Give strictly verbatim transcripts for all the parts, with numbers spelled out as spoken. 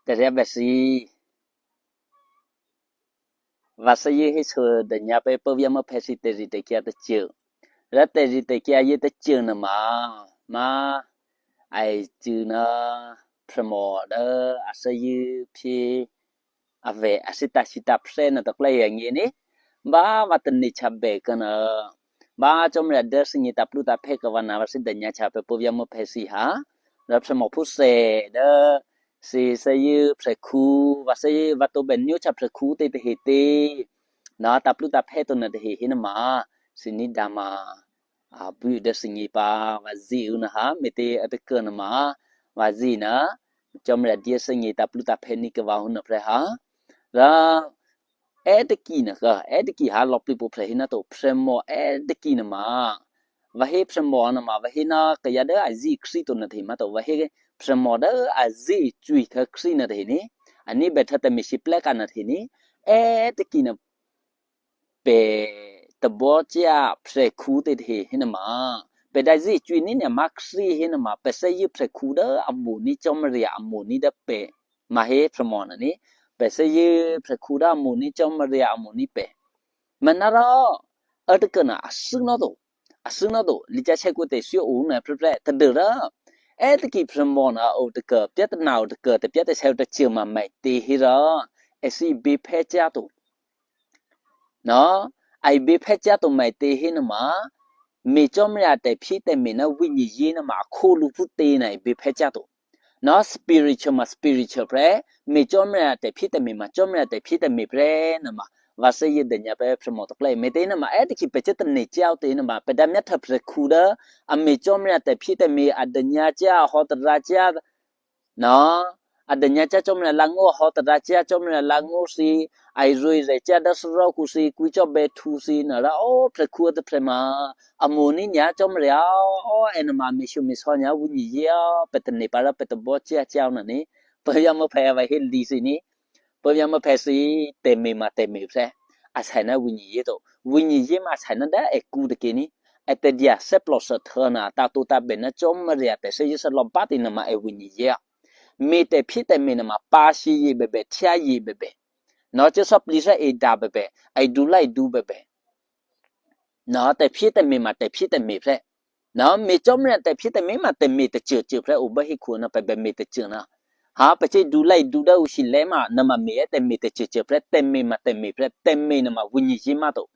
Teria besi. Vasa ye he so de nya pe po via mo pe si te ri te kia te chiu. Ra te ri te kia ye te chiu na ma. Ma. Ai chiu na. Premo de. Asa ye pi. Ave. Asita sita pre na te klai yang ye ni. Ba va te ni cha be ka na. Ba chom ra de si ni ta plu ta pe ka va na va si de nya cha pe po via mo pe si ha. Ra premo pu se de. Si se ye pre ku, va se ye va to ben nyu cha pre ku te te he te. Na ta plu ta pe to na te he he na ma. Si ni da ma. A bu de si ni pa, va zi u na ha, me te a te ke na ma. Va zi na. Chom ra dia si ni ta plu ta pe ni ke va hu na pre ha. Ra e te ki na ka, e te ki ha lo pli po pre hi na to, premo e te ki na ma. Va he premo na ma, va he na ka ya de a zi kri to na te ma to, va he premo de a zi chui ka kri na te ni. Ani be ta te mi si ple ka na te ni. E te ki na pe te bo chia pre ku te te he na ma. Pe da zi chui ni na ma kri he na ma, pe se ye pre ku de a mo ni chom ria a mo ni de pe. Ma he premo na ni. Pe se ye pre ku de a mo ni chom ria a mo ni pe. Ma na ra a te ka na a su na to. A su na to. Li cha che ku te sio u na pre pre te de ra. E te ki premo na o te ka pia te na o te ka te pia te se o te chi ma mai te hi ra. E si bi pe cha to. No, ai be phe cha to mai te he na ma, me chom ra te phi te me na wi ni ye na ma kho lu pu te na ai be phe cha to. No, spiritual ma spiritual pre, me chom ra te phi te me ma chom ra te phi te me pre na ma, va se ye de nya pe pre mo to kle, me te na ma, e te ki pe che te ne cha te na ma, pe da mya ta pre khu da, a me chom ra te phi te me a de nya cha ho te ra cha, No, a de nya cha chom ra la ngo ho ta da cha chom ra la ngo si, ai rui re cha da sro ku si, kui cho be thu si, na ra o pre khu te pre ma. A mo ni nya chom ra o en ma mi shu mi so nya wi ni ye pe te ni pa ra pe te bo cha cha na ni. Pe ya mo pe va he li si ni. Pe ya mo pe si te mi ma te mi pre. A sai na wi ni ye to. Wi ni ye ma sai na da e ku de ke ni. E te dia se plo se the na ta to ta be na chom ra te se ye se lo ba ti na ma e wi ni ye. Mi te phi te mi na ma pa shi yi bebe, tia yi bebe. No che so pli sa e da bebe, ai du lai du bebe. No te phi te mi ma te phi te mi pre. No mi chom re te phi te mi ma te mi te che che pre u ba hi ku na pe be mi te che na. Ha pe che du lai du da u shi le ma na ma mi e te mi te che che pre te mi ma te mi pre te mi na ma wi ni ji ma to.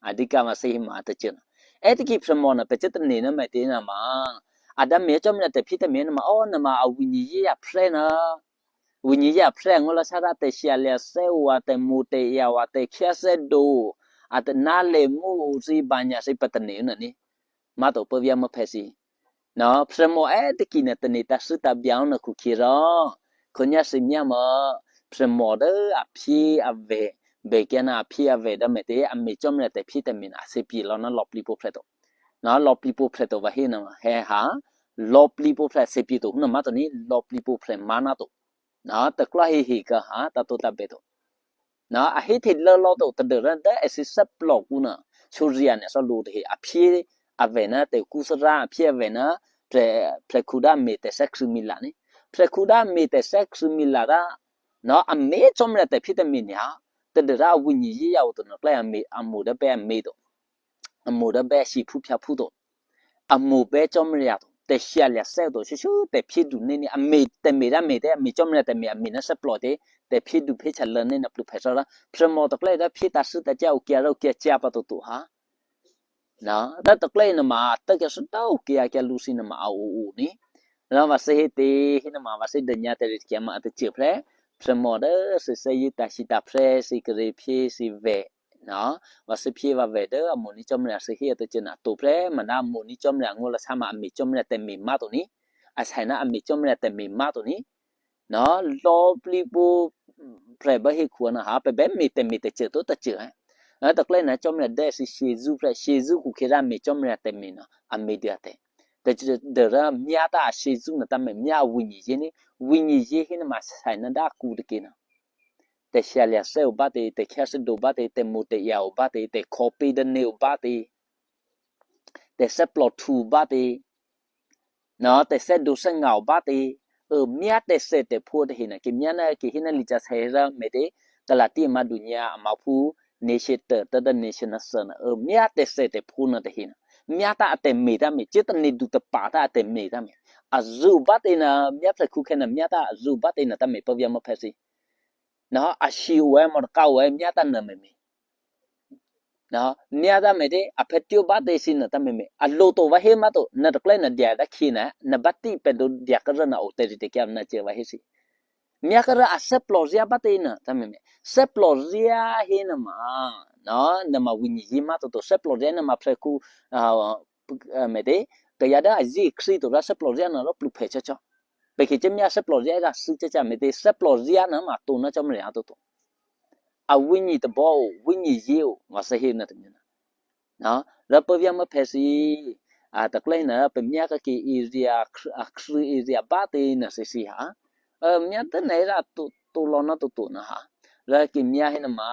Adika ma sehi ma te chena. Etiki premona pe cheta nina me te na ma. Adam me chom na te pita me na ma o na ma a winyi ye a prena. Winyi ye a pre ngola sara te shia le se wa te mu te ya wa te kia se do. A te na le mu si banya si pa te ne na ni. Ma to pa via ma pesi. No, premo e te kina te ni ta su ta bia na ku kira. Konya se mia ma premo de a pi a ve. Be kia na a pi a ve da me te a me chom na te pi te min a se pi lo na lo pli po pre to. Na lo pli po pre to va hi na he ha. Lo pli po pre se pi to. Na ma to ni lo pli po pre ma na to. Na ta kla hi hi ka ha ta to ta be to. Na a hi thi lo lo to ta de ra da e si sa plo ku na. Su ria ne so lu de hi a phi a ve na te ku sa ra a phi a ve na pre pre ku da me te sa kru mi la ni. Pre ku da me te sa kru mi la da. Na a me chom ra te phi te mi ni ha. Ta de ra wu ni yi ya u to na kla a me a mu da be a me to. A mo da be shi phu pya phu to. A mo be chom ria to. Te shia lia se to. Shu shu te phi du ne ni a me te me ra me te a me chom ria te me a me na se plo te. Te phi du phe cha la ne na plu phe sa ra. Premo to kle da phi ta su ta cha u kia ra u kia cha pa to tu ha. Na, da to kle na ma ta kia su ta u kia kia lu si na ma a u u ni. Na va se he te, he na ma va se da nya te ri kia ma te che pre. Premo da se se yi ta shi ta pre, si kre phi si ve. No, va se phi va ve de, a mo ni chom ria se hi te che na to pre, ma na mo ni chom ria ngo la sa ma a mi chom ria te mi ma to ni. A sai na a mi chom ria te mi ma to ni. No, lo pli po pre ba hi ku na ha pe be mi te mi te che to ta che. Na to kle na chom ria de si shi zu pre, shi zu ku kira mi chom ria te mi no, a mi dia te. Te che de ra mia ta shi zu na ta me mia wi ni ye ni, wi ni ye hi na ma sai na da ku de ki na. Te shia lia se u ba te, te kia se do ba te, te mu te ya u ba te, te kopi de ne u ba te, te se plo tu u ba te, no, te se do se nga u ba te, Ơ, miata ese te phu te hina. Ke miana ke hina licha sera mete kalati ma dunia ama phu ne she te te da ne she na sana. Ơ, miata ese te phu na te hina. Miata ate me ta me. Cheta ne du te pa ta ate me ta me. Azu ba te na mia pre khu ke na miata azu ba te na ta me pa via ma pesi. Na ashi we mo ka we miata na me me. Na, nia da me de, a petio ba de si na ta me me. A lo to va he ma to, na to kle na dia da ki na, na ba ti pe do dia ka na o te de kia na che va he si. Nia ka a se plo zia ba te na, ta me me. Se plo zia he na ma, na, na ma wini yi ma to to, se plo zia na ma pre ku, a, me de, ka ya da a zi kri to ra se plo zia na lo plu pe cha cha. Pe ke che mia se plo zia da si cha cha me de, se plo zia na ma to na cha me ya to to. A wini te bo, wini yi o, ma se he na te na. Na, ra pa via ma pesi, a ta klai na, pe mia ka ki i ria, a kri i ria ba te na se si ha. A, mia te na ra tu, tu lo na tu tu na ha. Ra ki mia he na ma,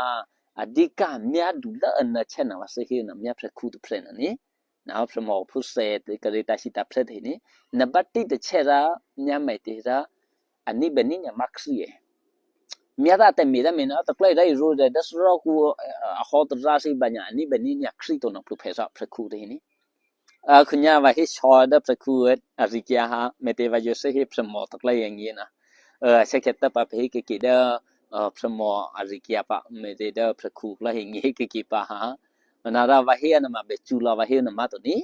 a di ka mia du la na che na wa se he na mia pre ku tu pre na ni. Na pre mo pu se te ka ri ta si ta pre te ni. Na ba ti te che ra, mia mai te ra, ani be ni nya ma kri e. Mia ta te mi ra mi na, ta klai ra i ro de, da sro ku, a, hot ra si ba nya, ani be ni nya kri to na plu pe sa pre ku te ni. A, kunya va hi so da pre ku e, a ri kia ha, me te va yo se hi pre mo ta klai yang ye na. A, se ke ta pa pe hi ke ki da, a, pre mo a ri kia pa, me te da pre ku la hi ngi ke ki pa ha. Na ra va hi na ma be chu la va hi na ma to ni.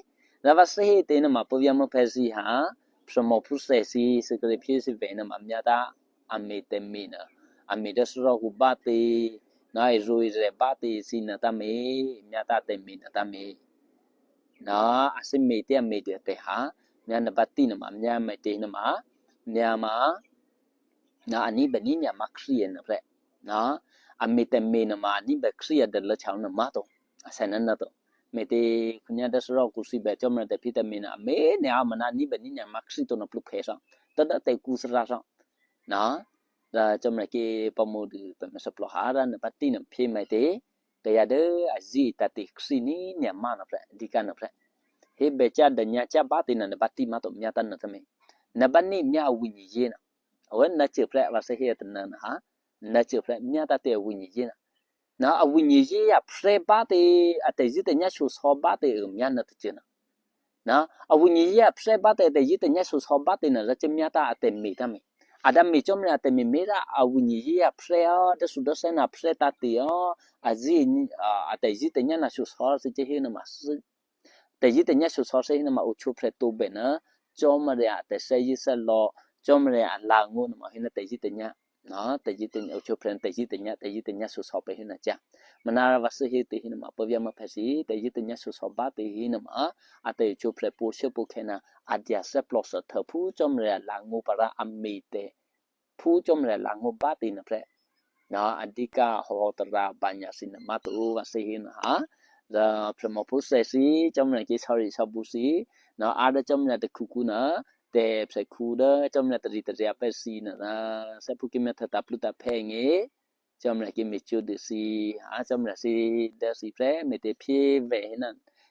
Ra va se hi te na ma po via mo pe si ha. Pre mo pu se si, se ke le pi si ve na ma mia ta, a me te mi na. A me da sro ku ba te, na i ro i re ba te si na ta me, mia ta te mi na ta me. Na, a se me te a me te te ha, mia na ba ti na ma, mia me te na ma, mia ma, na ani be ni nya ma kri e na re. Na, a me te me na ma, ani be kri e de la cha na ma to. A se na na to. Me te kunya da sro ku si be chom na te pi te me na, me ne a ma na ani be ni nya ma kri to na plu pe sa. Ta da te ku sra sa. Na, ra chom ra ke pa mo du pe me sa plo ha ra na ba ti na pe me te. Ka ya de a zi ta te kri ni nya ma na pre, di ka na pre. He be cha da nya cha ba ti na na ba ti ma to mia ta na ta me. Na ba ni mia wini ye na. Awe na che pre va se he ta na na ha. Na che pre mia ta te wini ye na. Na a wini ye ya pre ba te a te zi te nya shu so ba te mia na te che na. Na, a wini yi a pre ba te de yi te nya su so ba te na za che mia ta a te mi ta mi. A da mi chom re a te mi mi ra a wini yi a pre a, de su do se na pre ta ti a, a zi ni, a, a te yi te nya na su so se che hi na ma si. Te yi te nya su so se hi na ma u chu pre tu be na, chom re a te se yi se lo, chom re a la ngu na ma hi na te yi te nya. Na, te yi te nya, ucho pren te yi te nya, te yi te nya su so pe hina cha. Mana va se hi te hina ma, pa via ma pa si, te yi te nya su so ba te hina ma, a te ucho pre pu se pu kena, a dia se plo sa tha pu chom re la ngu pa ra a mi te. Pu chom re la ngu ba te na pre. Na, a di ka ho ta ra ba nya si na ma tu va se hina ha. Ra pre mo pu se si, chom re ki sorry sa bu si. Na, a da chom re te ku ku na, te pse ku da chom na tari tari a pe si na na se pu ki me ta ta plu ta pe nge chom na ki me chu de si a chom na si da si pre me te phi ve na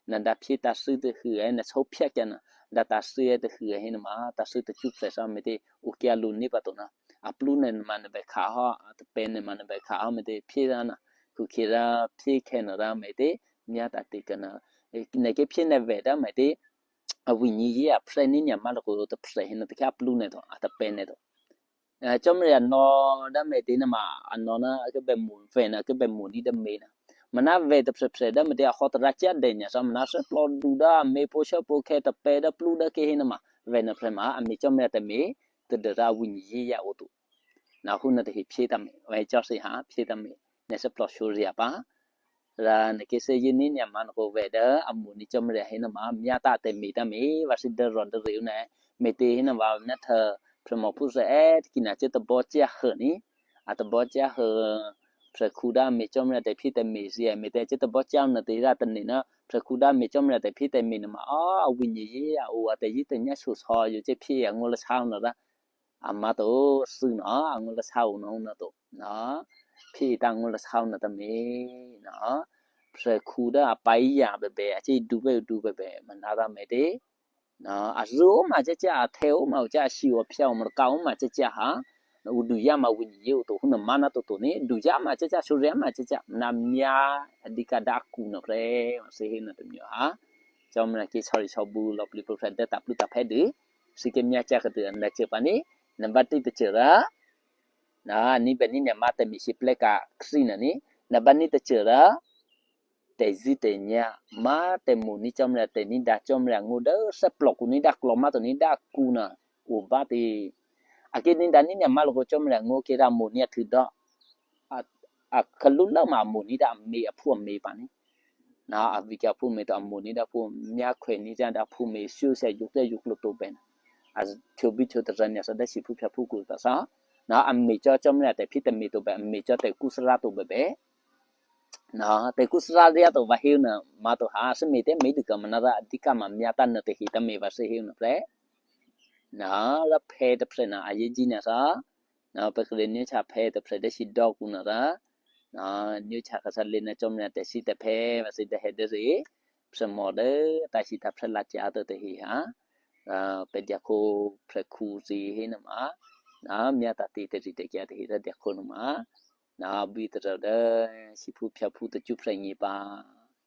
na da phi ta su de hu e na so phi ka na da ta su e de hu e na ma ta su de chu pre sa me te u kia lu ni pa to na a plu ne ma na be ka ha a te pe ne ma na be ka ha me te phi da na ku ki ra phi ke na da me te nya ta ti ka na ne ke phi ne ve da me te a wini yi a pre ni nya ma lo ko to pre hin to ka plu ne to a ta pe ne to. Chom re a no da me te na ma a no na ke be mu fe na ke be mu ni da me na. Ma na ve to pre pre da me te a hot ra cha de nya sa ma na se plo du da me po sha po ke ta pe da plu da ke hin ma ve na pre ma a mi chom re ta me te de ra wini yi ya o tu. Na hu na te hi phi ta me ve cha si ha phi ta me ne se plo shu ri a pa. Ra ne ke se yi ni nya man ko ve da a mu ni chom re hin ma mia ta te mi ta mi va si de ro de ri ne me te hin va na tha pre mo pu se e ki na che ta bo cha he ni a ta bo cha he pre ku da mi chom re te phi te mi si e mi te che ta bo cha na te ra ta ni na pre ku da mi chom re te phi te mi na ma a wini yi a u a te yi te nya su so yu che phi a ngu la sa na da. A ma to su na a ngu la sa u na u na to na phi ta ngu la sa u na ta mi na pre ku da a pa ya be be a che du be du be be ma na da me te Azü oma chacha, athe oma ucha, asi opsia omrka oma chacha ha. Uduya ma winyi uto huna mana to toni, duya ma chacha, surya ma chacha, na mia dika daku no pre, sehe na temyo ha. Chomna ki sorry sobu lopli pro fred taplu tapedi. Sike mia cha kete anda chepani, nambati te chera. Na ni beni ne mate mi sipleka ksina ni, na bani te chera. Te zi te nya ma te mu ni chomra te ni da chomra ngu de se plok ni da kloma to ni da kuna u ba te. Ake ni da ni nya ma lo chomra ngu ke da mu ni tu do. A kalu la ma mu ni da me a pu me pa ni. Na a vi ka pu me da mu ni da pu mia kwe ni da da pu me su se juk te juk lo to ben. A cho bi cho te nya sa da si pu pia pu ku ta sa. Na a me cho chomra te pi te me to be me cho te kusra to be be. Na te kusra dia to ba hiu na ma to ha se me te me dika mana da dika ma mia ta na te hita me ba se hiu na pre. Na la pe te pre na a ye ji na sa. Na pe kre ni cha pe te pre de si do ku na da. Na ni cha ka sa le na chom na te si te pe ba si de he de si. Pre mo de ta si ta pre la cha to te hi ha. Pe dia ko pre ku si hi na ma. Na mia ta ti te si te kia te hi da dia ko na ma. Na bi te da si pu pia pu te chu pre ni ba.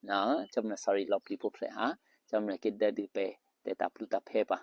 Na chom na sorry lo pi pu pre ha. Chom na ke da di pe te ta plu ta pe ba.